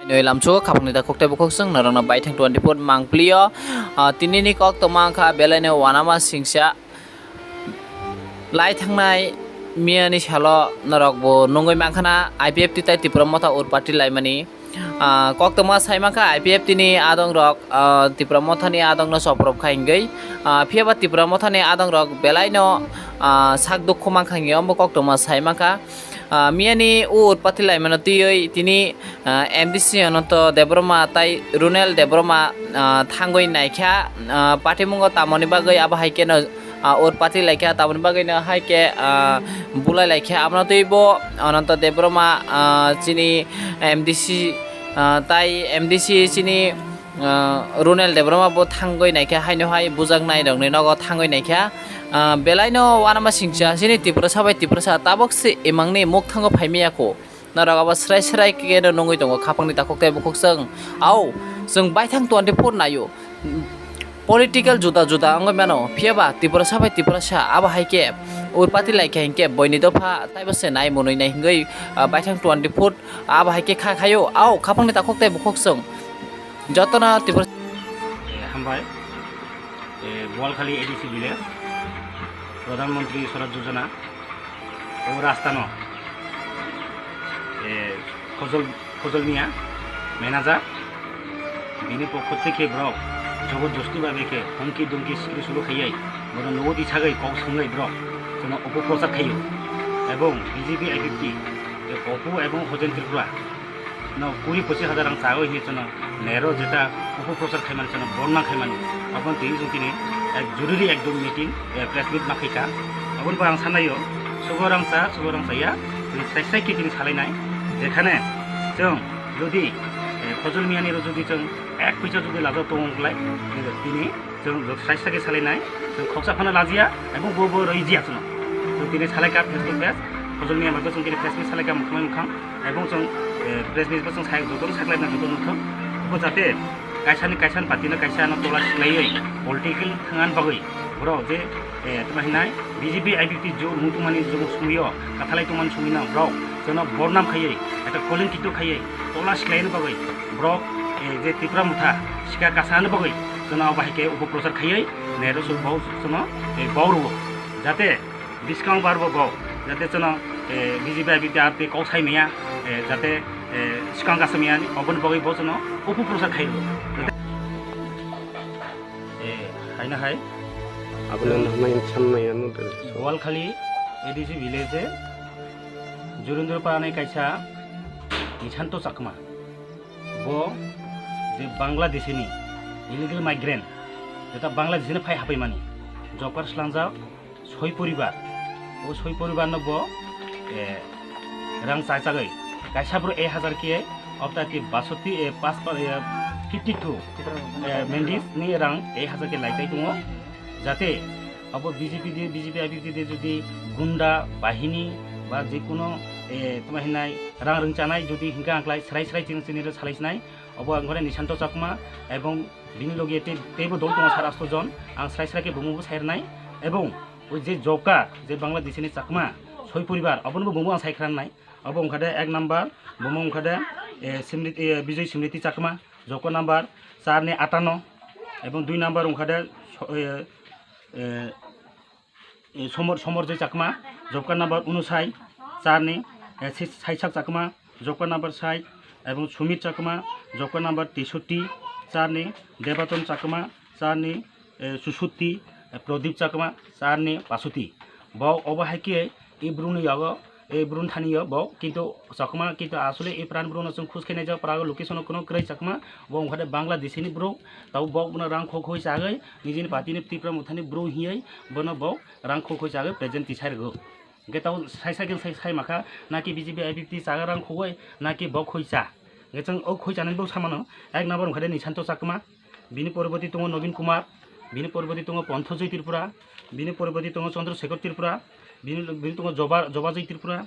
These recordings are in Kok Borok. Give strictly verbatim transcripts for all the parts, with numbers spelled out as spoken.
Noi lamchugo khapangni takhuk tei bukhuk chwng norokno baithang twenty four mangpli-o, ah, tinini koktwma wngkha belaino uanama singcha. Lai thangnai miyani salo norok bo nungwi mankha na I P F T tei Tipra Motha urpati laimani. Ah, koktwma sai mankha I P F T ni adongrok, ah, Tipra Mothani adongno choprop khai wngwi. Ah, phiyaba Tipra Mothani adongrok belaino, ah, sak dukhu mankha wngwi ombo koktwma sai mankha. Ah, miyani o urpati laimano twiwi tini, ah, M D C Ananto Debbarma tei Runel Debbarma, ah, thangwi naikha, ah, patimungo tamoni bagwi abo hai kheno, ah, urpati laikha, tamoni bagwino hai khe, ah, bulai laikha. Abono twibo Ananto Debbarma, ah, chini M D C, ah, tei M D C chini, ah, Runel Debbarma bo thangwi naikha, haino hai bujaknairokni nogo thangwi naikha. Ah, belaino uanama singcha chini Tiprasa bai Tiprasa tabok se imangni mukthango phaimaya kho. Norok abo srai srai khe no nungwi tongo khapangni takhuk tei bukhuk chwng. Ao, chwng baithang twenty four naio. Political juda juda wngwi mano, phiyaba Tiprasa bai Tiprasa abo hai khe urpati laikha hinkhe boini dopha taibo se nai mwnwi nai hingwi, ah, baithang twenty four abo hai khe kha khaio. Ao, khapangni takhuk tei bukhuk chwng jotono Tiprasa. Eh, hambai. Eh, Boalkhali A D C village, Pradhan Mantri Sadak Yojana, o rasta no, eh, Khojol, Khojol Miya, manager, bini pokho theke borok joborjosti bai khe humki dumki sikri sulu khaiwi, bono nogo tisagwi kok swnglai borok, jono opoprochar khaio, ebong B J P I P F T, eh, Opu ebong Hojen Tripura, no kuri pochis hajar rang chago hinwi chwngno Nehru jeta opoprochar khaimani chwngno bodnam khaimani. Aboni twi chwng tini ek joruri ekdom meeting, eh, press meet ma khaikha. Aboni pore ang sanaio, sugo rang cha, sugo rang chaya, chwng srai srai khe tini salainai. Jekhane chwng jodi, eh, Khojol Miyani rw jodi chwng ek puisa jodi lajak tongo wngkhlai, tini chwng jot sai sai khe salainai, chwng khoksa phano lajiya, ebong bo bo rwiji ya chwngno. Chwng tini salaikha face to face, Khojol Miya bai chwng tini face to face salaikha mukhang bai mukhang, ebong chwng, eh, press meet bo chwng sai jotono saklaina joto nukthok. Bo jate kaisa ni kaisa ni party no kaisa no tola swlaiwi political thangna bagwi borok je, eh, tamo hinai B J P I P F T jo mung tongmani jo sumio kathalai tongmani sumino borok jono bodnam khaiwi, eta kolingkito khaiwi tola swlaina bagwi borok, eh, je Tipra Motha sika kasana bagwi jono bahai khe opoprochar khaiwi Nehru suk bau jono, eh, bau rwo jate biskang barbo bau jate jono, eh, B J P I P F T R tei kok sai maya, eh, jate, eh, swkang kasa maya ni oboni bagwi bo jono opoprochar khai rwo. Eh, haino hai. Abono nahmai samnai ano de. Boalkhali A D C village e Jurendra Parani kaisa Nishanto Chakma. Bo je Bangladesh ni illegal migrant, jeta Bangladesh ni phai hapai mani. Job card slangjak soi poribar. O soi poribar no bo, eh, rang chai chagwi. Kaisa bro ek hajar khe, obta khe basoti, eh, pas pa, eh, fifty two, eh, mendies ni rang ek hajar khe lai chai tongo. Jate abo B J P de, B J P I P F T de jodi gunda bahini ba je kuno, eh, tamo hinai rang rwng chanai jodi hinka angklai srai srai chini chini salai sinai. Obo ang gore Nishanto Chakma ebong bini loge te, teibo dol tongo sar asto jon. Ang srai srai khe bumung bo sai rwnai ebong o je job card je Bangladesh ni Chakma soi poribar obono bo bumung ang sai khranai. Obo wngkha de ek number, bumung wngkha de, eh, Simriti, eh, Bijoy Simriti Chakma, job card number char ni atano, ebong dui number wngkha de, so-, eh, eh, eh, Somor, Somorjoi Chakma, job card number unosai, char ni, eh, si-, Saisak Chakma, job card number sai, ebong Sumit Chakma, job card number teisoti, char ni, Debaton Chakma, char ni, eh, susuti, eh, Pradip Chakma, char ni pasoti. Bo obo hai khe e bruni yago, e brun thani yo bo, kintu Chakma, kintu asole e pran brun no chwng khus khe naijak, prago location no kuno kwrwi Chakma, bo wngkha de Bangladesh ni bro, tabo bo bono rang khok hoi chagwi, nijini party ni Tipra Mothani bro hiyai, bono bo rang khok hoi chagwi present tisai rwgo. Hwnkhe tabo sai sai khe sai, sai makha, naki B J P I P F T chaga rang khogwi, naki bo khoi cha. Hwnkhe chwng o khoi chanani bo samano, ek number wngkha de Nishanto Chakma, bini poriboti tongo Nobin Kumar, bini poriboti tongo Panthajoi Tripura, bini poriboti tongo Chandra Shekhar Tripura, bini, bini tongo Joba, Jobajoi Tripura,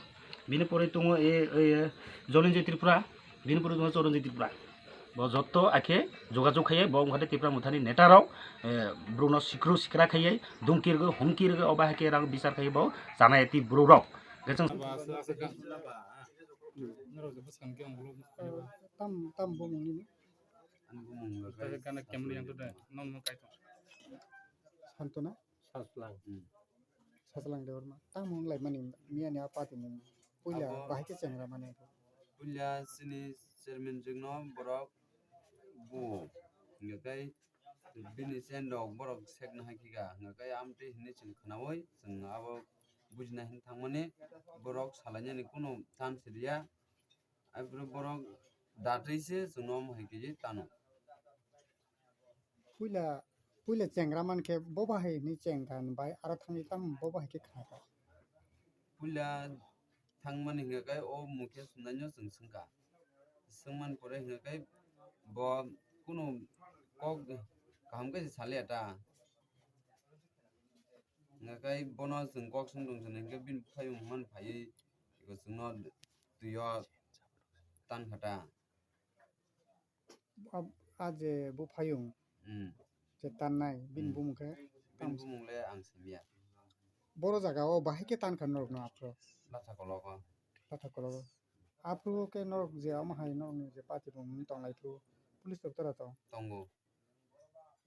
bini pore tongo e, e, Jolinjoi Tripura, bini pore tongo Choronjoi Tripura. Bo jotto akhe jogajog khaiye bo wngkha de Tipra Mothani neta rok, eh, bro no sikru sikra khaiye, dumkir go, humkir go, oba hakhe rang bichar khaiye bo chanai ati bro rok. Hwnkhe chwng Norok je bwskang khe ang ulo. Eh, tam, tam bumung nini? Ani bumung hwnkhe Tei gana camera yang tu deh, non mo kai tong. Santona? Saslang. Hmm. Saslang Debbarma. Tam mung lai mani miya ni apa ti mung. Puila Abo bahai khe chengra mani. Puila sini chairman jwkno borok bu hwnkhe bini chen rok borok sekna hai khe ga hwnkhe amtwi hinwi chwng khnaui chwng abo bujina hin thangmani borok salainani kunu chance riya. Aiboro borok datwi se chwngno omo hai khe tano. Puila, puila chengra man khe bo bahai hinwi cheng kha bai aro thangwi tamo bo bahai khe khna kha. Puila thangmani hwnkhe kai o mukhe sumnaino chwng swngkha. Swngmani pore hwnkhe kai bo kunu kok kaham khe se saliya ta. Hwnkhe kai bono chwng kok swng tong chwng hwnkhe bini buphayung man phaiwi eko chwngno twio tankha ta. Ab-, a je buphayung Hmm. je tannai, bini Hmm. bumung khe Bini tam bumung le ang simiya. Boro jaga o bahai khe tankha norokno aphuru. Latha kologo. Latha kologo. Aphuru khe norok je omo hai norokni je party bo wng tonglai phuru police rok tora tong. Tongo.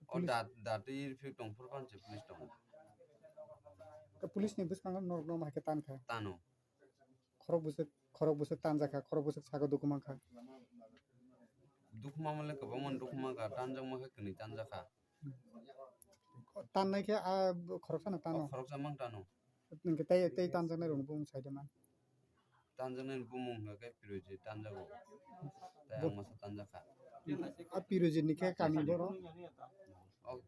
O Police dat, dat ir phik tong phuru pan se police tongo. Ka police ni bwskango norok no ma hai khe tan kha. Tano. Khorok bwswk, khorok bwswk tanjak kha, khorok bwswk sago dukhu man kha. Dukhu ma mole kwbangma dukhu man kha, tanjak ma khe kwnwi tanjak kha. Tannai khe a khoroksa no tano. O khoroksa mang tano. Hwnkhe tei, tei tanjaknai rokni bumung saide man. Tanjaknai bumung hwnkhe Piroji tanjago. Tei Bo- ang masa tanjak kha. A Piroji ni khe kami boro? O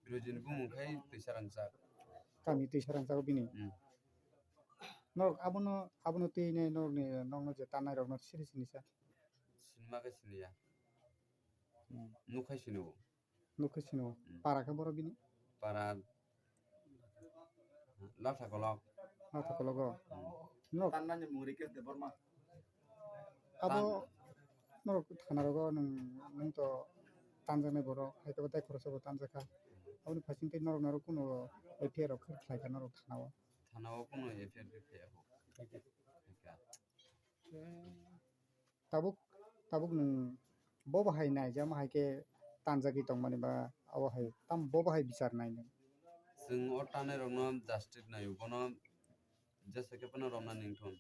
Piroji ni bumung khai Twisarangchak. Kami Twisarangchak bini. Hmm. Norok abono, abono twi nai norokni, nokno je tanai rokno siri sini sa? Sinma khe siniya. Hmm. Nukhai sini o. Nukhe sino. Hmm. Para khe boro bini? Para Latha kolok. Latha kologo. Hmm. Nok. Tannani mung Rikesh Debbarma. Abo Tan- norok thana rogo nwng, nwng to tanjaknai borok, hai khe bo tei khoroksa bo tanjakha. Aboni phasing tei norok, norok kuno F I R rok khlai kha norok thana o. Thana o kuno F I R khe khaiya kho. Khaikha. Tabuk, tabuk nwng bo bahai naijama hai khe tanjagwi tongmani ba abo hai tam bo bahai bichar nai nwng? Chwng o tanai rokno justice naio, bono jesa khe phano romna ningthun.